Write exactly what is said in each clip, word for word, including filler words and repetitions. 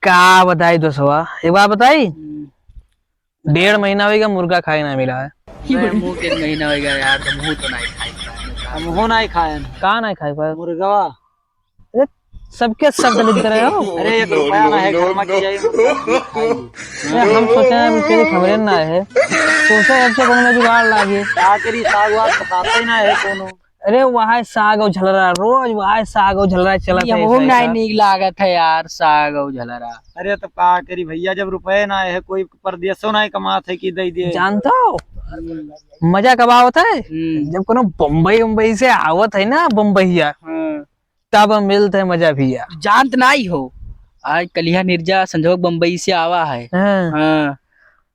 का बताई दोस्तवा, एक बात बताई। हम्म। डेढ़ महीना होइगा मुर्गा खाए ना मिला है। अरे, मुँह के महीना होइगा यार, तो मुँह तो नहीं खाए। हम हो नहीं खाए। का नहीं खाए पर? मुर्गवा। अरे, सबके सब दलिद्र है हो। अरे, एक रुपया ना है, घर में की जाए, मुर्गा खाए। अरे, हम सोचे हैं, अभी तेरे खबरें ना है। सोचे अब से कोनो में जुगाड़ लागे। का करी, साग वाग पकाते ना है कोनो। अरे, वहाँ साग और झलरा, रोज वहाँ साग और झलरा चलत ये है, हमहू ऐसा, नहीं ऐसा। नीक लागत है यार, साग और झलरा। अरे, तो का करी भैया, जब रुपये ना है, कोई परदेसो नहीं कमात है कि दे दे। जानता हो, हम्म। मजा कब आवत है? हम्म। जब कोनो बम्बई, बम्बई से आवत है ना, बम्बईया, हाँ। तब मिलत है मजा भैया। जानत नहीं हो, आज कलिया निर्जा संजोग बम्बई से आवा है। हाँ। हाँ।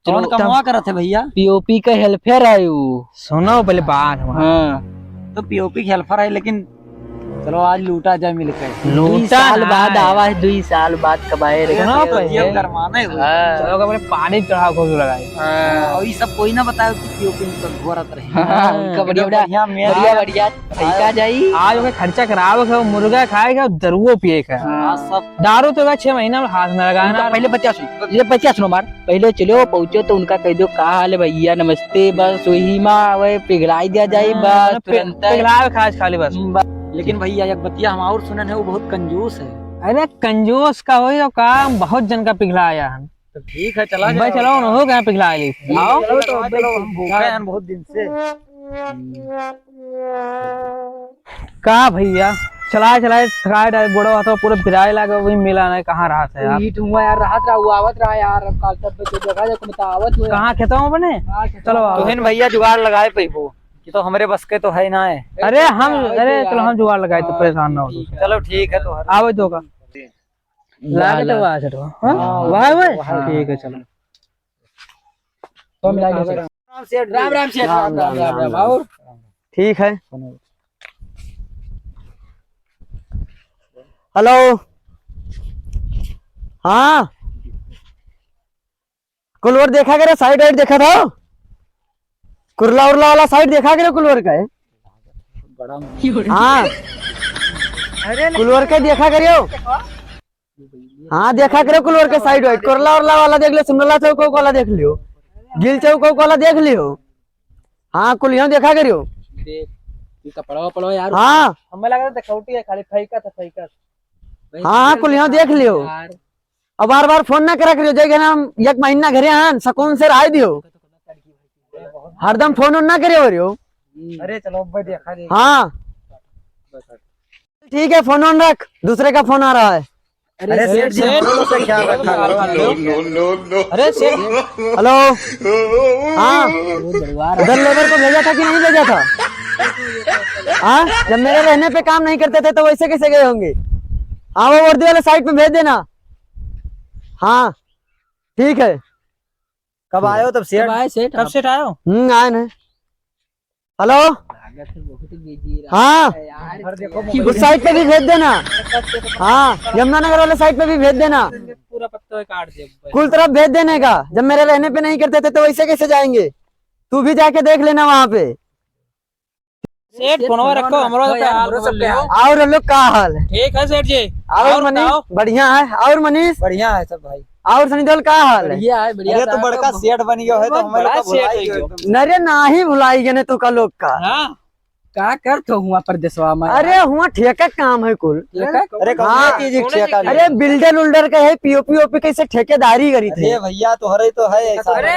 कौन चलो, कमवा तब करत है भैया? पीओपी का हेल्पर है उ। सुनो पहले बात हमार। हाँ। तो पीओपी के हेल्पर है, लेकिन चलो आज लूटा जाए मिलके। लूटा दुई साल ना बाद है। आवा है, दुई साल बाद कबाए रे। सुनो तो पहले। ये गरमाना है। हाँ। चलो, अपने पानी चढ़ाव को लगाए। हाँ। और ये सब कोई ना बताओ कि पीओपी में तो घोरत रहे। हाँ, हाँ। उनका बढ़िया, एकदम बढ़िया, बढ़िया मेल बढ़िया, है। बढ़िया। फेंका जाई। आज ओके खर्चा करावे के, मुर्गा खाए के, दरुओ पिए के। हाँ, सब। दारू तो का छह महीना में हाथ में लगाना। उनका पहले बतिया सुन, ये बतिया सुनो हमार। पहले चलो पहुँचो तो उनका कह दो, "का हाल है भैया, नमस्ते।" बस वही में आवे, पिघलाई दिया जाए, हाँ, बस पे-, तुरंत। पिघलावे खास खाली बस। बस। लेकिन भैया एक बतिया हम और सुनन है, वो बहुत कंजूस है। अरे कंजूस का होई तो का, हम बहुत जन का पिघलाया है। तो ठीक है, चला भाई, जाओ। चलो, उन्हों का पिघला ली। आओ। चलो, तो चलो, हम भूखे हैं बहुत दिन से। का भैया, चलाए, चलाए, थकाए डाले, गोड़ो हाथो पूरा पिराए लागे, वही मिला नहीं, कहाँ रहत है यार? ईट हुआ यार, रहत रहा, वो आवत रहा यार, अब काल तक तो देखा जाए, तुम तो आवत हुआ। कहाँ खेतों में बने? हाँ, खेतों चलो, में। आओ। तोहिन भैया जुगाड़ लगाए पैबो, कि तो हमरे बस के तो है ना है। अरे हम, अरे अरे चलो, हम जुगाड़ लगाए, तो हाँ, परेशान ना हो। ठीक है। चलो ठीक है, तो आवे दो का। लागे तो ला। आ सकते हो। हाँ? हाँ, वहाँ है? वहाँ है। ठीक है, चलो। तो मिला के राम राम सेठ, राम राम सेठ, राम राम, राम राम। और? ठीक है। हेलो। हाँ। कुलवर देखा करे, साइड वाइड देखा था? कुरला उरला वाला साइड देखा करे कुलवर का है? हाँ। अरे कुलवर का देखा करियो। हाँ, देखा करे कुलवर के साइड वाइड। कुरला उरला वाला देख ले, सुनला चौक वाला देख लियो, गिल चौक वाला देख लियो। हाँ, कुलियों देखा करियो। देख, ये कपड़ा वपड़ा यार। हाँ। हमें लगा था देखौटी है, खाली फेंका था, फेंका था। हाँ, हाँ, कुलियों देख लियो। यार। अब बार बार फोन ना करा करियो, जे हम एक महीना घरे आन, सुकून से रह दियो। हरदम फोन उन ना करियो, करियो। अरे चलो, अब देखा नहीं। हाँ। ठीक है, फोन ऑन रख, दूसरे का फोन आ रहा है। अरे सेठ जी, सेठ। हम लोग का ख्याल रखा करो। अरे सेठ। हेलो। हाँ। वो दरबार उधर लेबर को भेजा था कि नहीं भेजा था? हाँ, जब मेरे रहने पे काम नहीं करते थे तो वैसे कैसे गए होंगे? हाँ, वो वर्दी वाले साइड पे भेज देना। हाँ, ठीक है। कब आयो तब सेठ? कब आए सेठ कब आप? सेठ आयो? हम्म, आए ना। हेलो। लागत है बहुत बिजी रहा हाँ। है यार। उस साइड पे भी भेज देना। हाँ, यमुनानगर वाले साइड पे भी भेज देना। पूरा पत्ता काट दे। कुल तरफ भेज देने का। जब मेरे रहने पे नहीं करते थे तो वैसे कैसे जाएंगे? तू भी जाके देख लेना वहाँ पे। सेठ, फोनवा रखो, हमरो सब हाल खबर ले लो। और लोग का हाल है? ठीक है सेठ जी। और और मनीष बताओ। बढ़िया है। और मनीष बढ़िया है सब भाई। और सनी देओल का हाल है? बढ़िया है, बढ़िया। अरे तो बड़का सेठ बन गया है तो बहुत हमें लोग बड़ा का सेठ भुलाई है गए जो। एकदम। नरे नाही भुलाई गए तू का लोग का। हाँ। का करत हो हुआ परदेसवा में? अरे हुआ ठेका काम है कुल। ठेका? अरे कौन हाँ। चीज एक ठेका अरे बिल्डर उल्डर का है, पीओपी ओपी कैसे ठेकेदारी करी थे। अरे भैया तोहरे तो है ऐसा। अरे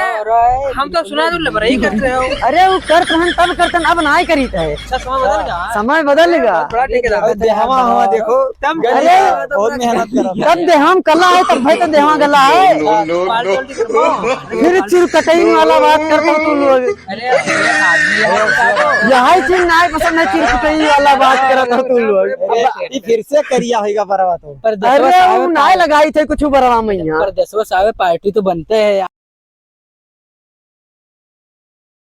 हम तो सुना दो लेबर ही करते हो। अरे वो कर तहन तब करतन, अब नाय करीत है। अच्छा, समय बदल गया। समय बदल गया। बड़ा ठेकेदार। अरे देहवा हवा देखो। तब अरे बहुत मेहनत करत तब देहवा कला है, तब भाई तो देहवा गला है। पार्टी वार्टी करवाओ। फिर चुरकटई वाला बात करता तू लोग। अरे, अरे, आदमी है, बता दो। यही चीज नाय पसंद है, चुरकटई वाला बात करता तू लोग। अरे, ये फिर से करिया होइगा बरवा तो। पर अरे, दसवा वो साहब नाय लगाई थे कुछ बरवा मैया। पर दसवा साहब पार्टी तो बनते हैं यार।